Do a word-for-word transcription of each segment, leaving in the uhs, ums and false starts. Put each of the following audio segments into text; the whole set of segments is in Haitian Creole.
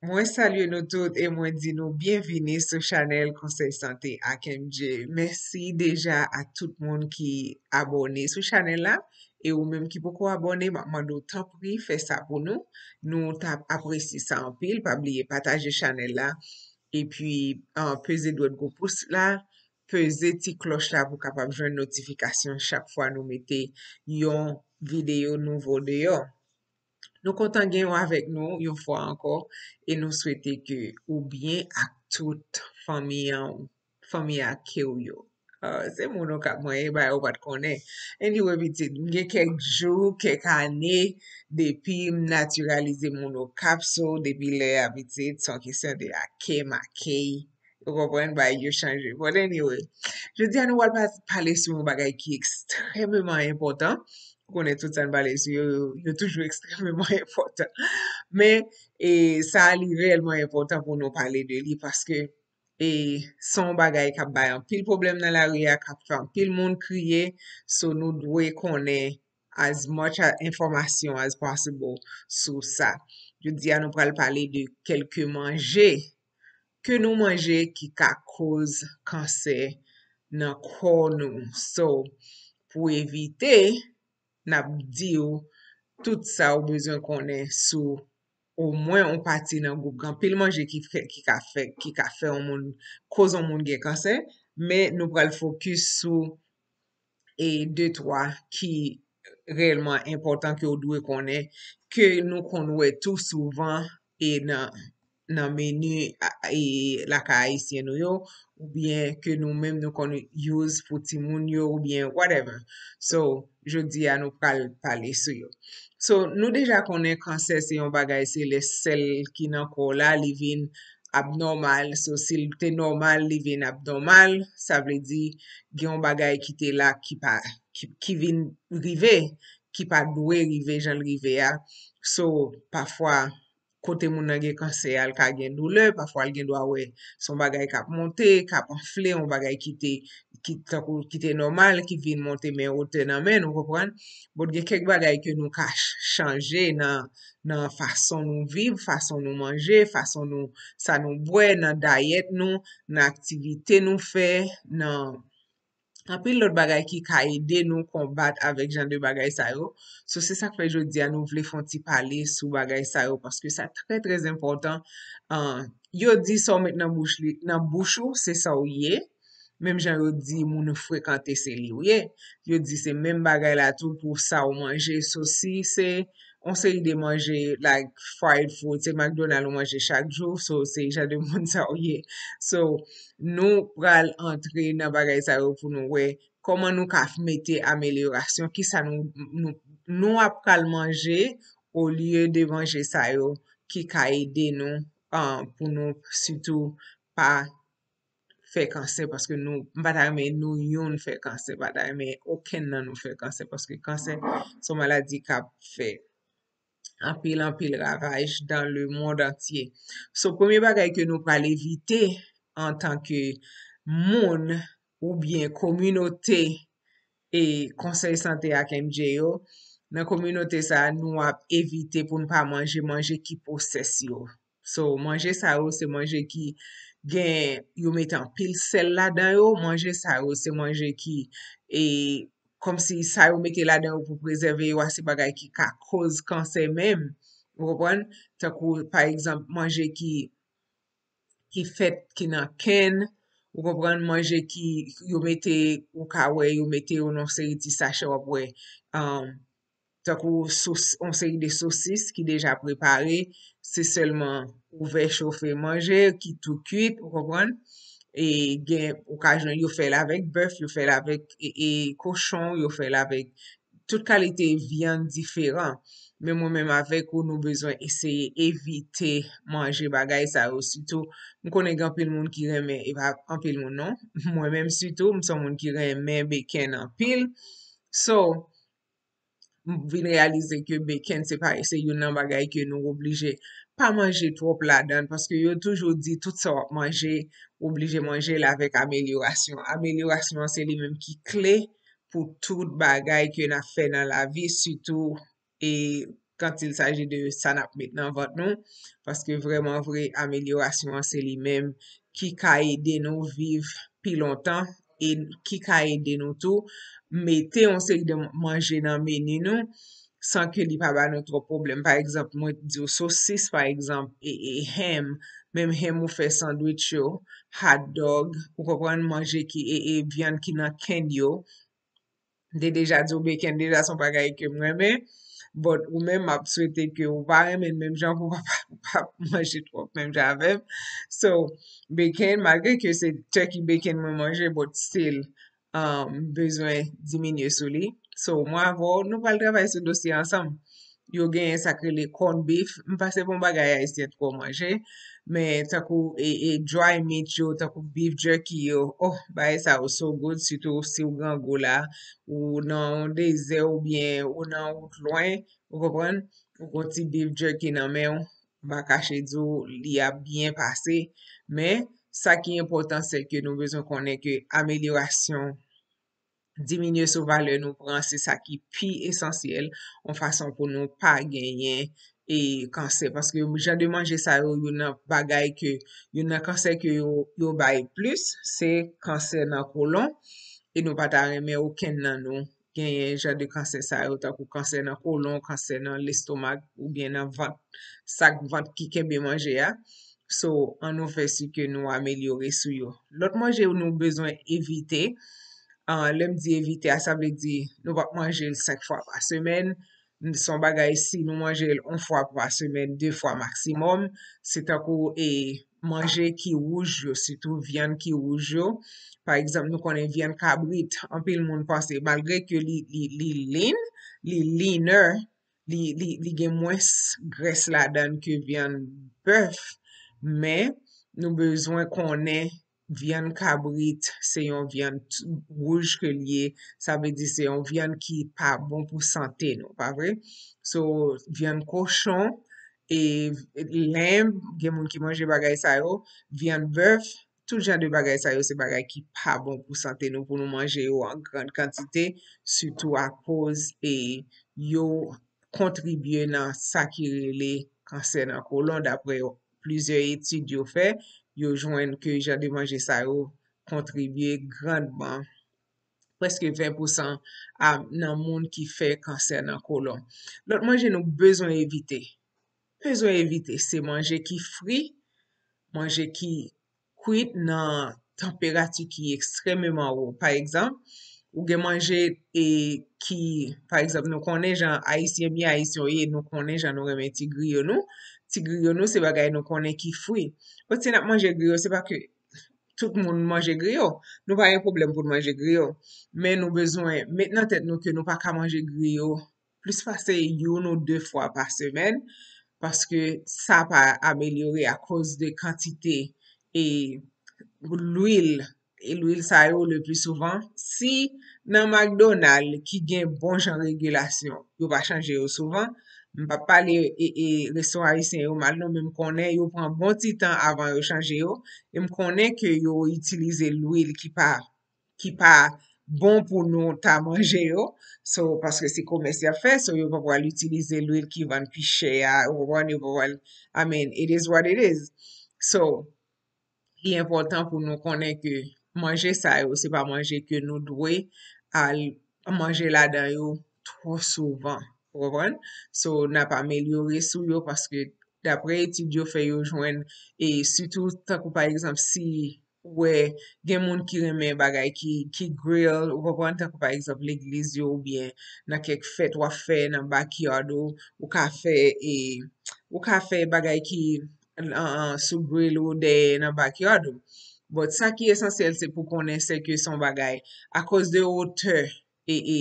Mwen salye nou tout e mwen di nou byenvini sou chanèl Konsèy Sante ak M J. Mèsi deja a tout moun ki abòne sou chanèl la. E ou menm ki poko abòne, m ap mande w tanpri fè sa pou nou. Nou t ap apresye sa anpil. Pa bliye pataje chanèl la. Epi, ah, peze dwèt gwo pous la, peze ti klòch la pou w kapab jwenn notifikasyon chak fwa nou mete yon videyo nouvo deyò. Nou kontan gen w avèk nou yon fwa ankò e nou swete ke ou byen ak tout fanmi an, fanmi ak ke w yo. Ah, se moun Okap mwen ye, ba yo pa t konnen. Anyway, pitit, m gen kèk jou, kèk ane depi m natiralize moun Okap, so depi lè a, pitit, se yon kesyon de ake m ake. Ou konprann, bagay yo chanje. But anyway, jodi a nou pral pa- pale sou yon bagay ki ekstrèmeman enpòtan. Ou konnen tout sa n pale sou yo, yo, yo toujou ekstrèmeman enpòtan. Men, e, sa a li reyèlman enpòtan pou nou pale de li paske e, se yon bagay k ap bay anpil pwoblèm nan lari a, k ap fè anpil moun kriye. So, nou dwe konnen as much a- information as possible sou sa. Jodi a, nou pral pale de kèlke manje ke nou manje ki ka koz kansè nan kò nou. So, pou evite, n ap di w tout sa ou bezwen konnen sou omwen yon pati nan gwoup. Gen anpil manje ki fè, ki ka fè, ki ka fè yon moun, koz yon moun gen kansè, men nou pral fokis sou e de twa ki reyèlman enpòtan ke w dwe konnen, ke nou konn wè tou souvan e nan, nan meni a- e lakay ayisyen nou yo, oubyen ke nou menm nou konn use pou timoun yo, oubyen whatever. So, jodi a nou pral pale sou yo. So, nou deja konnen kansè se yon bagay, se lè sèl ki nan kò w la, li vin abnòmal. So, si l te nòmal, li vin abnòmal, sa vle di gen yon bagay ki te la ki pa, ki, ki vin rive, ki pa dwe rive jan l rive a. So, pafwa, kote moun nan gen kansè a, l ka gen doulè, pafwa l gen dwa wè se yon bagay k ap monte, k ap anfle, yon bagay ki te, ki tankou, ki te nòmal, ki vin monte men wotè nan men n, ou konprann? Bon, gen kèk bagay ke nou ka ch- chanje nan, nan fason nou viv, fason nou manje, fason nou, sa nou bwè, nan dayèt nou, nan aktivite nou fè, nan anpil lòt bagay ki ka ede nou konbat avèk jan de bagay sa yo. So, se sa k fè jodi a nou vle fè yon ti pale sou bagay sa yo, paske sa trè, trè enpòtan. Ah, yo di sa w met nan bouch li, nan bouch ou, se sa w ye. Menm jan yo di moun ou frekante, se li w ye. Yo di se menm bagay la tou pou sa w manje. So, si se yon seri de manje, like fried food, se McDonald ou manje chak jou, so se jan de moun sa w ye. So, nou pral antre nan bagay sa yo pou nou wè kòman nou ka mete amelyorasyon, kisa nou, nou, nou ap pral manje olye de manje sa yo ki ka ede nou, ah, pou nou sitou pa fè kansè, paske nou, m pa ta renmen nou youn fè kansè, m pa ta renmen okenn nan nou fè kansè, paske kansè se yon maladi k ap fè anpil, anpil ravaj dans le monde entier. So, premye bagay ke nou pral evite antanke moun oubyen kominote e konsèy sante ak M J yo, nan kominote sa a, nou ap evite pou n pa manje manje ki pwosese yo. So, manje sa yo, se manje ki gen, yo mete anpil sèl ladan yo, manje sa yo, se manje ki, e, kòmsi sa yo mete ladan yo pou prezève yo a, se bagay ki ka koz kansè menm. Ou konprann? Tankou, pa egzanp, manje ki, ki fèt, ki nan kenn, ou konprann, manje ki yo mete, ou ka wè, yo mete yo nan yon seri ti sachè, w ap wè, um, tankou sos, yon seri de sosis ki deja prepare, se sèlman ouvè, chofe, manje, ki tou kuit, ou konprann? E gen, ou ka jwenn, yo fè l avèk bèf, yo fè l avèk, e, e, kochon, yo fè l avèk tout kalite vyann diferan. Men mwen menm avèk ou, nou bezwen eseye evite manje bagay sa yo. Sitou, m konnen gen anpil moun ki renmen, e pa anpil moun non, mwen menm sitou, m se yon moun ki renmen bekenn anpil. So, m vin reyalize ke bekenn se pa, se youn nan bagay ke nou oblije pa manje twòp ladan l, paske yo toujou di tout sa w ap manje, ou oblije manje l avèk amelyorasyon. Amelyorasyon an se li menm ki kle pou tout bagay ke n ap fè nan lavi, sitou, e, quand il s'agit de sa n ap met nan vant nou, paske vrèman vre, amelyorasyon an se li menm ki ka ede nou viv pi lontan e ki ka ede nou tou mete yon seri de manje nan meni nou san ke li pa ba nou twòp pwoblèm. Pa egzanp, mwen di w sosis, pa egzanp, e, e ham, menm ham ou fè sandwich yo, hot dog, ou konprann, manje ki, e, e vyann ki nan kenn yo. M te deja di w bacon deja se yon bagay ke m renmen. But ou menm, m ap swete ke ou pa renmen l menm jan pou w pa, pa manje twòp menm jan avè m. So, bacon, malgre ke se turkey bacon mwen manje, but still, um, bezwen diminye sou li. So, mwen avè w, nou pral travay sou dosye ansanm. Yo genyen sa k rele corn beef. M pa se pa yon bagay ayisyen twò manje, men tankou e, e dry meat yo, tankou beef jerky yo, oh, bagay sa yo so good, sitou si w grangou la, ou nan yon dezè oubyen ou nan wout lwen, ou konprann? Ou gon ti beef jerky nan men w, m pa kache di w, li ap byen pase. Men, sa ki enpòtan, se ke nou bezwen konnen ke amelyorasyon diminye sou valè nou pran, se sa ki pi esansyèl, yon fason pou nou pa genyen e kansè. Paske jan de manje sa yo, yo nan bagay ke, yo nan kansè ke yo, yo bay plis, se kansè nan kolon, e nou pa ta renmen okenn nan nou genyen jan de kansè sa yo, tankou kansè nan kolon, kansè nan lestomak, oubyen nan vant, sak vant ki kenbe manje a. So, ann nou fè si ke nou amelyore sou yo. Lòt manje nou bezwen evite, ah, lè m di evite a, sa vle di nou p ap manje l senk fwa pa semèn. Se yon bagay, si nou manje l yon fwa pa semèn, de fwa maksimòm, se tankou e manje ki wouj yo, sitou vyann ki wouj yo. Pa egzanp, nou konnen vyann kabrit, anpil moun panse, malgre ke li, li, li lean, li leaner, li, li, li gen mwens grès ladan l ke vyann bèf, men nou bezwen konnen vyann kabrit se yon vyann t-, wouj ke l ye, sa vle di se yon vyann ki pa bon pou sante nou, pa vre? So, vyann kochon, e lenb, gen moun ki manje bagay sa yo, vyann bèf, tout jan de bagay sa yo, se bagay ki pa bon pou sante nou, pou nou manje yo an grann kantite, sitou akoz e yo kontribye nan sa ki rele kansè nan kolon, daprè plizyè etid yo fè, yo jwenn ke jan de manje sa yo kontribye grandman, prèske ven pousan a, nan moun ki fè kansè nan kolon. Lòt manje nou bezwen evite, bezwen evite, se manje ki fri, manje ki kwit nan tanperati ki ekstrèmeman wo. Pa egzanp, ou gen manje e ki, pa egzanp, nou konnen jan Ayisyen byen Ayisyen yo ye, nou konnen jan nou renmen ti griyo nou. Ti griyo nou, se bagay nou konnen ki fri. But si n ap manje griyo, se pa ke tout moun manje griyo. Nou pa gen pwoblèm pou n manje griyo. Men nou bezwen met nan tèt nou ke nou pa ka manje griyo plis pase youn ou de fwa pa semèn, paske sa pa amelyore akoz de kantite e lwil, e lwil sa yo le pli souvan. Si nan McDonald ki gen bon jan regilasyon, yo pa chanje yo souvan, m p ap pale e, e restoran ayisyen yo mal non, men m konnen yo pran bon ti tan avan yo chanje yo, e m konnen ke yo itilize lwil ki pa, ki pa bon pou nou ta manje yo. So, paske se komès y ap fè, so yo pa pral itilize lwil ki vann pi chè a, ou konprann, yo pa pral, I mean, it is what it is. So, li enpòtan pou nou konnen ke manje sa yo, se pa manje ke nou dwe al manje ladan yo twò souvan. Ou konprann? So, n ap amelyore sou yo paske daprè etid yo fè yo jwenn, e sitou tankou pa egzanp si ou wè gen moun ki renmen bagay ki, ki grill, ou konprann, tankou pa egzanp legliz yo oubyen nan kèk fèt w ap fè nan backyard ou, ou ka fè, e, ou ka fè bagay ki an, an, sou grill ou dèyè nan backyard ou. But sa ki esansyèl se pou konnen se ke se yon bagay akoz de wotè e, e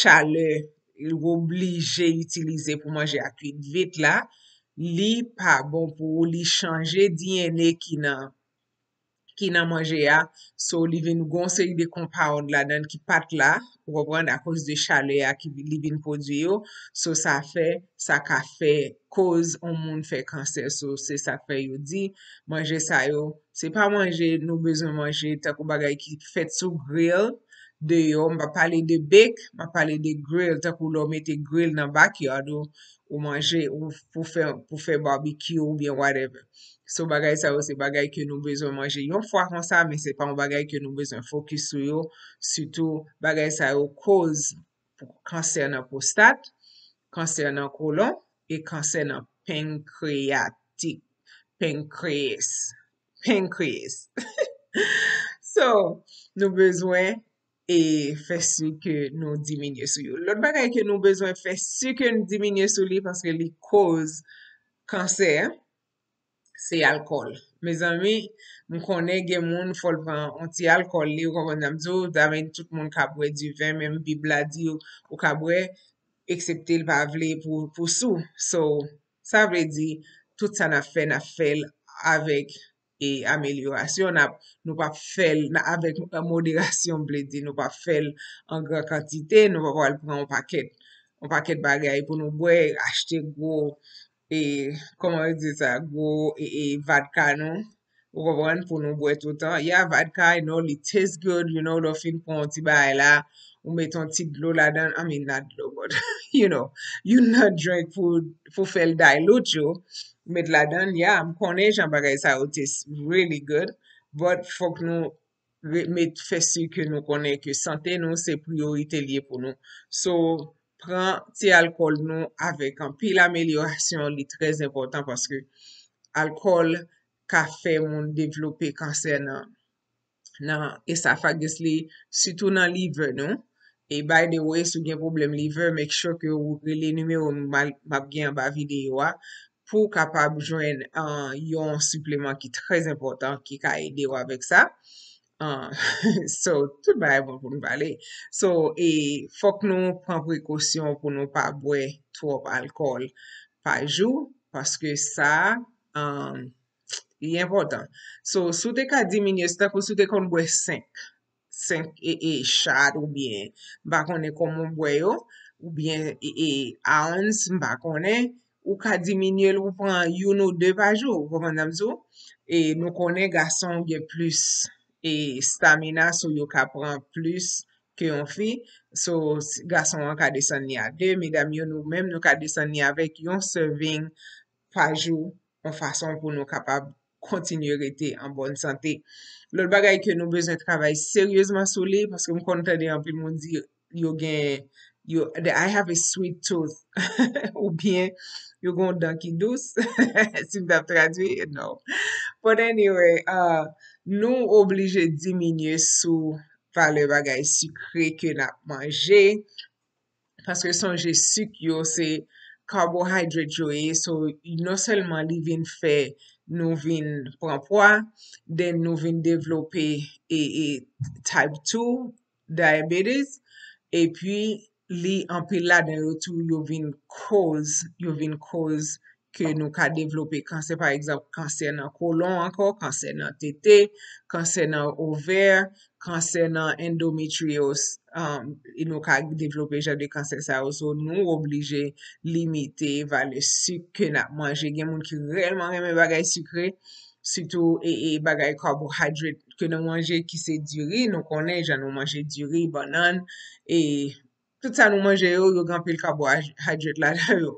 chalè ou oblije itilize pou manje a kwit vit la, li pa bon pou ou, li chanje D N A ki nan, ki nan manje a. So, li vin gon seri de compound ladan ki pa t la, ou konprann, akoz de chalè a ki li vin pwodui yo. So, sa fè, sa ka fè koz yon moun fè kansè. So, se sa k fè yo di, manje sa yo, se pa manje nou bezwen manje tankou bagay ki fèt sou grill, deyò, m pa pale de bake, m ap pale de grill, tankou lè w mete grill nan backyard ou, ou manje, ou pou fè, pou fè barbecue oubyen whatever. So, bagay sa yo, se bagay ke nou bezwen manje yon fwa konsa, men se pa yon bagay ke nou bezwen focus sou yo, sitou bagay sa yo koz pou kansè nan pwostat, kansè nan kolon, e kansè nan pankreyatik, pancreas, pancreas. So, nou bezwen e fè si ke nou diminye sou yo. Lòt bagay ke nou bezwen fè si ke nou diminye sou li, paske li koz kansè, se alkòl. Mezanmi, m konnen gen moun, fò l pran yon ti alkòl li, ou konprann sa m di w, sa vle di tout moun ka bwè diven, menm Bib la di ou, ou ka bwè, eksepte l pa vle pou, pou sou. So, sa vle di, tout sa n ap fè, n ap fè l avèk e amelyorasyon, n ap, nou p ap fè l avèk moderasyon, m vle di, nou p ap fè l an gran kantite, nou pa pral pran yon pakèt, yon pakèt bagay pou nou bwè, achte gwo, e, kòman yo di sa, gwo, e, e, vodka nou, ou konprann, pou nou bwè toutan. Yeah, vodka, I know, it taste good, you know, lè w fin pran yon ti bagay la, ou met yon ti dlo ladan, I mean, not dlo, but, you know, you not drink pou, pou fè l dilute you, met ladan, yeah, m konnen jan bagay sa yo taste really good, but fòk nou re-, met, fè si ke nou konnen ke sante nou se priyorite l ye pou nou. So, pran ti alkòl nou avèk anpil amelyorasyon, li trè enpòtan paske alkòl ka fè moun devlope kansè nan, nan esophagus li, sitou nan liver nou. E by the way, si w gen pwoblèm liver, make sure ke ou rele nimewo m al-, m ap gen anba videyo a pou w kapab jwenn, ah, yon sipleman ki trè enpòtan ki ka ede w avèk sa. Ah, so, tout bagay bon pou nou pale. So, e fòk nou pran prekosyon pou nou pa bwè twòp alkòl pa jou, paske sa, ah, li enpòtan. So, si w te ka diminye, se tankou si w te konn bwè senk, senk e, e shot oubyen, m pa konnen kòman w bwè yo, oubyen e, e ounce, m pa konnen, ou ka diminye l, ou pran youn ou de pa jou, ou konprann sa m di w? E nou konnen gason gen plis e stamina, so yo ka pran plis ke yon fi. So, s-, gason an ka desann li a de, medam yo, nou menm, nou ka desann li avèk yon serving pa jou, yon fason pou nou kapab kontinye rete an bòn sante. Lòt bagay ke nou bezwen travay seryezman sou li, paske m konn tande anpil moun di yo gen, yo, the, I have a sweet tooth, oubyen yo gen yon dan ki dous, si m t ap tradui, no. But anyway, uh, nou oblije diminye sou valè bagay sikre ke n ap manje, paske sonje sik yo se carbohydrate yo ye, so non sèlman li vin fè nou vin pran pwa, then nou vin devlope e, e type two diabetes, epi li anpil ladan yo tou yo vin koz, yo vin koz ke nou ka devlope kansè, pa egzanp, kansè nan kolon ankò, kansè nan tete, kansè nan ovè, kansè nan endometrios, um, e nou ka devlope jan de kansè sa yo. So, nou oblije limite valè sik ke n ap manje. Gen moun ki reyèlman renmen bagay sikre, sitou e, e bagay carbohydrate ke nou manje ki se diri, nou konnen jan nou manje diri, bannann, e tout sa nou manje yo, yo gen anpil carbohydrate ladan yo,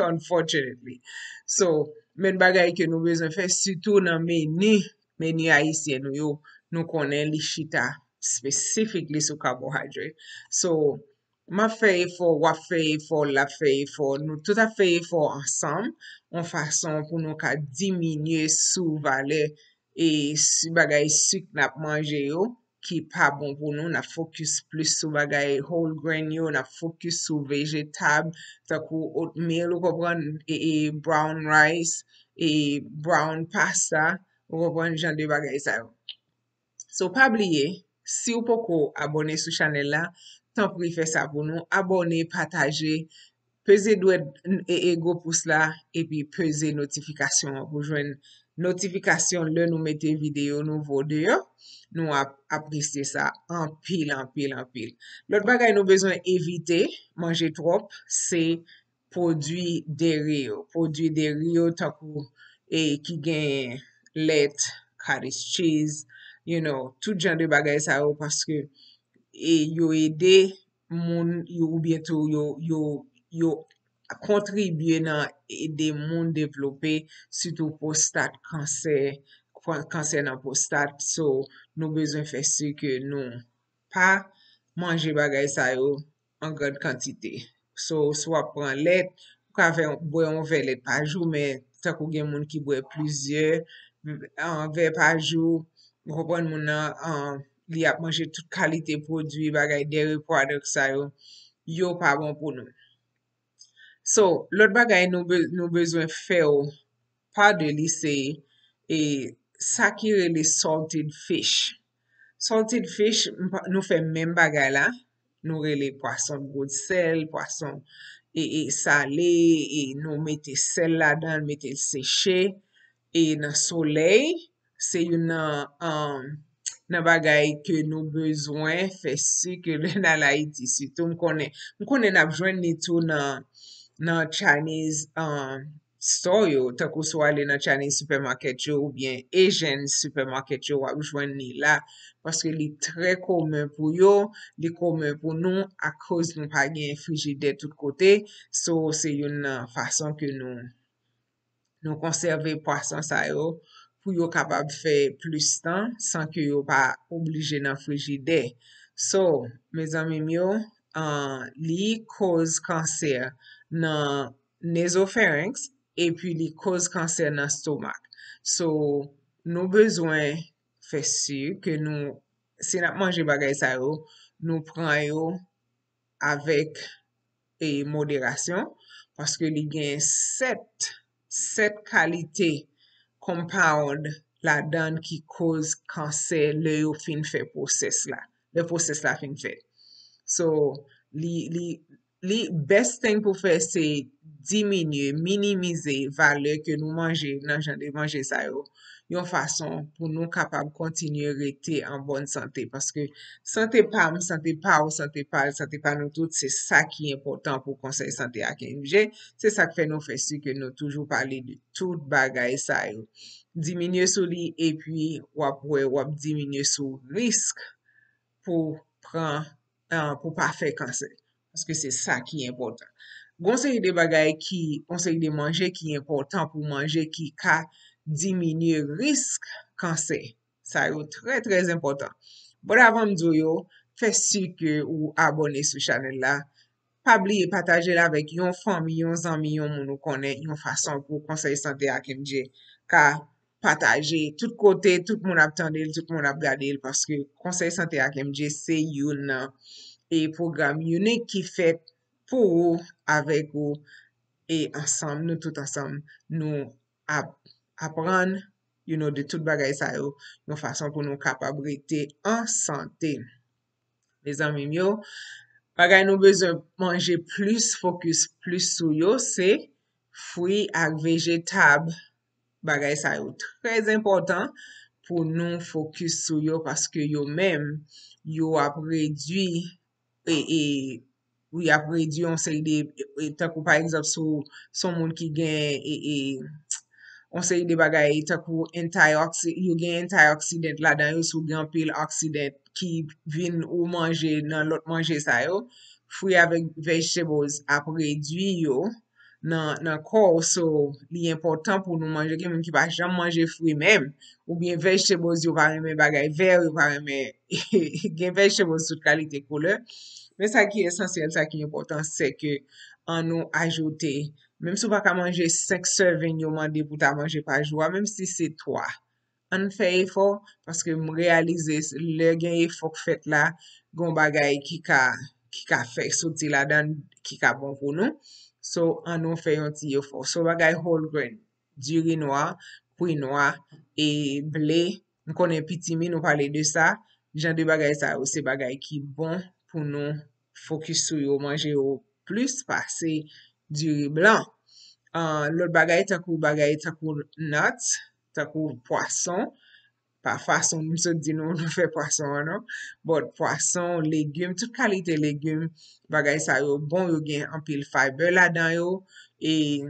unfortunately. So, men bagay ke nou bezwen fè, sitou nan meni, meni ayisyen nou yo, nou konnen li chita specifically sou carbohydrate. So, m ap fè efò, w ap fè efò, l ap fè efò, nou tout ap fè efò ansanm, yon fason pou nou ka diminye sou valè e si bagay sik n ap manje yo, ki pa bon pou nou, n ap fokis plis sou bagay whole grain yo, n ap fokis sou vejetab, tankou oatmeal, ou konprann, e, e brown rice, e brown pasta, ou konprann jan de bagay sa yo. So, pa bliye, si w poko abòne sou chanèl la, tanpri fè sa pou nou, abòne, pataje, peze dwèt n-, e, e gwo pous la, epi peze notifikasyon an pou jwenn notifikasyon lè nou mete videyo nouvo deyò. Nou ap apresye sa anpil, anpil, anpil. Lòt bagay nou bezwen evite manje twòp, se pwodui deri yo. Pwodui deri yo tankou, e, ki gen lèt, cottage cheese, you know, tout jan de bagay sa yo, paske e yo ede moun, yo, oubyen tou yo, yo, yo kontribye nan ede moun devlope, sitou pwostat, kansè, kansè nan pwostat. So, nou bezwen fè si ke nou pa manje bagay sa yo an gran kantite. So, si w ap pran lèt, ou ka fè, bwè yon vè lèt pa jou, men tankou gen moun ki bwè plizyè, an, vè pa jou, ou konprann moun nan, an, li ap manje tout kalite pwodui, bagay, dairy product sa yo, yo pa bon pou nou. So, lòt bagay nou, be- nou bezwen fè w pa de li se, e, sa ki rele salted fish. Salted fish, m pa- nou fè menm bagay la. Nou rele pwason gwo sèl, pwason e, e sale, e nou mete sèl ladan l, mete l seche, e nan solèy, se youn nan, um, nan bagay ke nou bezwen fè si ke lè n al Ayiti. Sitou m konnen, m konnen n ap jwenn li tou nan, nan Chinese, um, store yo, tankou si w ale nan Chinese supermarket yo oubyen Asian supermarket yo, w ap jwenn li la. Paske li trè komen pou yo, li komen pou nou akoz nou pa gen frijidè tout kote. So, se youn nan fason ke nou, nou konsève pwason sa yo pou yo kapab fè plis tan san ke yo pa oblije nan frijidè. So, mezanmi m yo, an, li koz kansè nan nasofarenks, epi li koz kansè nan stomak. So, nou bezwen fè si ke nou, si n ap manje bagay sa yo, nou pran yo avèk, e, moderasyon, paske li gen sèt, sèt kalite compound ladan l ki koz kansè lè yo fin fè pwosès la, lè pwosès la fin fèt. So, li, li, li best thing pou fè se diminye, minimize valè ke nou manje nan jan de manje sa yo, yon fason pou nou kapab kontinye rete an bòn sante. Paske sante pa m, sante pa w, sante pa l, sante pa nou tout, se sa ki enpòtan pou Konsèy Sante ak M J. Se sa k fè nou fè si ke nou toujou pale de tout bagay sa yo. Diminye sou li, epi w ap wè, w ap diminye sou risk pou pran, ah, pou pa fè kansè. Paske se sa ki enpòtan. Gon seri de bagay ki, gon seri de manje ki enpòtan pou manje ki ka diminye risk kansè. Sa yo trè, trè enpòtan. But avan m di w yo, fè si ke ou abòne sou chanèl la. Pa bliye pataje l avèk yon fanmi, yon zanmi, yon moun ou konnen, yon fason pou Konsèy Sante ak M J ka pataje tout kote, tout moun ap tande l, tout moun ap gade l, paske Konsèy Sante ak M J se youn nan, e, pwogram inik ki fèt pou ou, avèk ou, e ansanm, nou tout ansanm, nou ap aprann, you know, de tout bagay sa yo, yon fason pou nou kapab rete an sante. Mezanmi m yo, bagay nou bezwen manje plis, fokis plis sou yo, se fwi ak vejetab. Bagay sa yo trè enpòtan pou nou fokis sou yo, paske yo menm, yo ap redui, e, e, wi, ap redui yon seri de, e, tankou pa egzanp, si w se yon moun ki gen, e, e, yon seri de bagay tankou antioxi-, yo gen antioxidant ladan yo, si w gen anpil oxidant ki vin ou manje nan lòt manje sa yo, fwi avèk vegetables ap redui yo nan, nan kò w. So, li enpòtan pou nou manje. Gen moun ki pa janm manje fwi menm, oubyen vegetables, yo pa renmen bagay vè, yo pa renmen gen vegetables tout kalite koulè. Men sa ki esansyèl, sa ki enpòtan, se ke annou ajoute, menm si w pa ka manje senk serving yo mande pou ta manje pa jou a, menm si se twa, ann fè efò, paske m reyalize s- lè gen efò k fèt la, gon bagay ki ka, ki ka fè soti ladan l, ki ka bon pou nou. So, annou fè yon ti efò. So, bagay whole grain, diri nwa, kwinwa, e ble. M konnen pitimi, nou pale de sa. Jan de bagay sa yo, se bagay ki bon pou nou fokis sou yo, manje yo plis pase diri blan. Ah, lòt bagay, tankou bagay, tankou nuts, tankou pwason. Pa fason m sot di nou, nou fè pwason an, non. But pwason, legim, tout kalite legim, bagay sa yo bon, yo gen anpil fiber ladan yo. E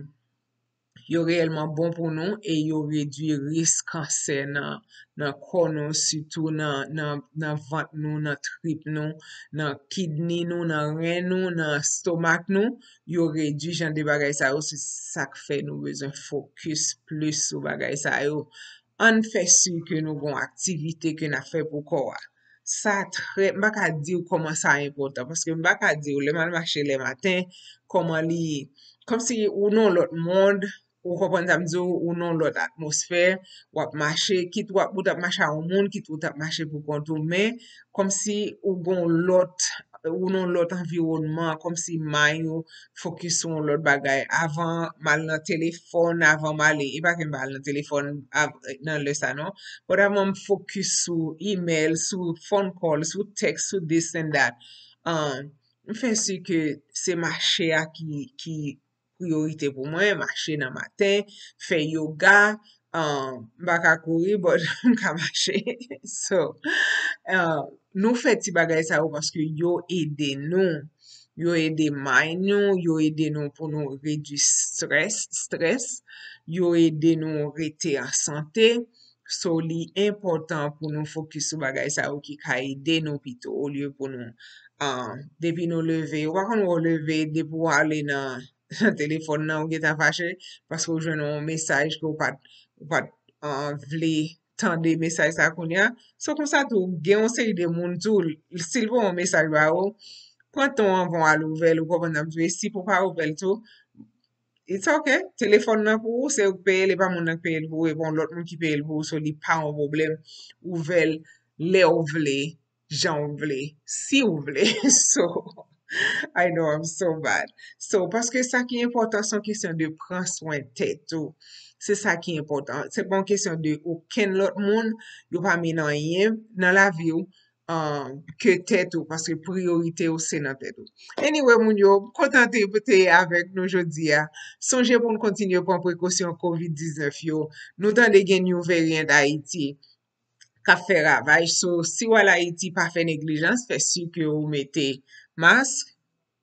yo reyèlman bon pou nou e yo redwi risk kansè nan, nan kò nou, sitou nan, nan, nan vant nou, nan trip nou, nan kidni nou, nan ren nou, nan stomak nou. Yo redwi jan de bagay sa yo, se sa k fè nou bezwen fokis plis sou bagay sa yo. Ann fè si ke nou gon aktivite ke n ap fè pou kò a. Sa trè, m pa ka di w kòman sa enpòtan, paske m pa ka di w lè m al mache lè maten, kòman li ye. Kòmsi ou nan yon lòt mond, ou konprann sa m di w, ou nan yon lòt atmosfè, w ap mache, kit w ap, ou t ap mache a yon moun, kit ou t ap mache pou kont ou, men kòmsi ou gon lòt, ou nan yon lòt anviwònman, kòmsi mind ou fokis sou yon lòt bagay. Avan m al nan telefòn, avan m ale, e pa ke m pa al nan telefòn av- nan lè sa non, but avan m fokis sou email, sou phone call, sou text, sou this and that. Um, m fè si ke se mache a ki, ki priyorite pou mwen, mache nan maten, fè yoga, um, m pa ka kouri, but m ka mache. So, um, nou fè ti bagay sa yo paske yo ede nou. Yo ede mind nou, yo ede nou pou nou redwi strès, strès, yo ede nou rete an sante. So, li enpòtan pou nou fokis sou bagay sa yo ki ka ede nou pito, olye pou nou, ah, depi nou leve, ou pa konn wè w leve, depi w ale nan, nan telefòn nan, ou gentan fache, paske w jwenn yon mesaj ke w pa t, ou pa t, ah, vle tande mesaj sa kounye a. So, konsa tou, gen yon seri de moun tou, si l voye yon mesaj ba ou, pran tan w anvan w al ouvè l, ou konprann sa m di w, e si pou pa ouvè l tou, it's ok. Telefòn nan pou ou, se ou k peye l, e pa moun nan k peye l pou ou, e pa yon lòt moun ki peye l pou ou, so li pa yon pwoblèm. Ouvè l lè w vle, jan w vle, si w vle. So, I know I'm so bad. So, paske sa ki enpòtan, se yon kesyon de pran swen tèt ou. Se sa ki enpòtan. Se pa yon kesyon de okenn lòt moun, yo pa mennen anyen nan lavi w, um, ke tèt ou, paske priyorite w se nan tèt ou. Anyway, moun yo, m kontan te, te avèk nou jodi a. Sonje pou n kontinye pran prekosyon kovid diznèf yo. Nou tande gen new variant Ayiti k ap fè ravaj. So, si w al Ayiti, pa fè neglijans, fè si ke ou mete mask,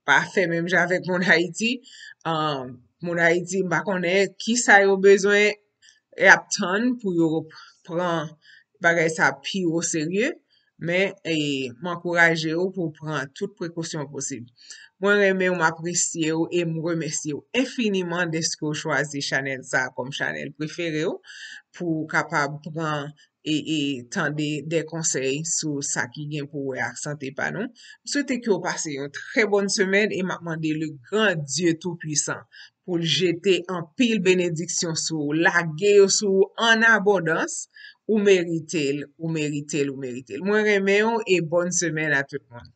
pa fè menm jan avèk moun Ayiti. Um, moun Ayiti, m pa konnen ki sa yo bezwen, y ap tann pou yo pran bagay sa pi o serye, men, e, m ankouraje w pou w pran tout prekosyon posib. Mwen renmen w, m apresye w e m remèsye w enfiniman dèske w chwazi chanèl sa a kòm chanèl prefere w pou w kapab pran e, e tande de konsèy sou sa ki gen pou wè ak sante pa nou. M swete ke w pase yon trè bòn semèn e m ap mande le grand Dieu Tout-Puissant pou l jete anpil benediksyon sou ou, lage yo sou ou an abondans. Ou merite l, ou merite l, ou merite l. Mwen renmen w e bòn semèn a tout moun.